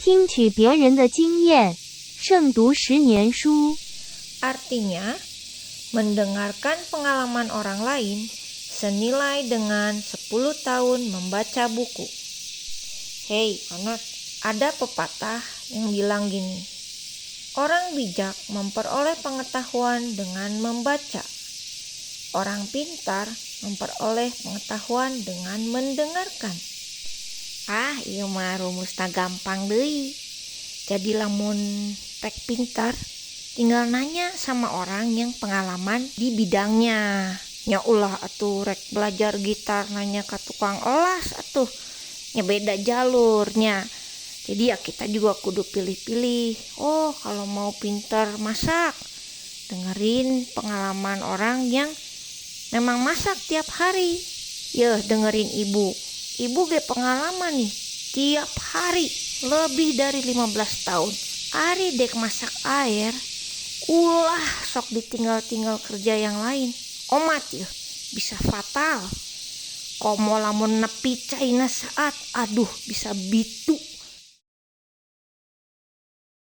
听取别人的经验，胜读十年书。 Artinya, mendengarkan pengalaman orang lain senilai dengan 10 tahun membaca buku. Hei anak, ada pepatah yang bilang gini. Orang bijak memperoleh pengetahuan dengan membaca. Orang pintar memperoleh pengetahuan dengan mendengarkan. Ah, ieu mah rumusna gampang deui. Jadi lamun rek pintar, tinggal nanya sama orang yang pengalaman di bidangnya. Nya ulah atuh rek belajar gitar nanya ke tukang olas atuh. Nya beda jalurnya. Jadi ya kita juga kudu pilih-pilih. Oh, kalau mau pintar masak, dengerin pengalaman orang yang memang masak tiap hari. Yeuh, dengerin ibu. Ibu ge pengalaman nih, tiap hari lebih dari 15 tahun. Ari dek masak air, ulah sok ditinggal-tinggal kerja yang lain. Omat ya, bisa fatal. Komo lamun nepi caina saat, aduh bisa bitu.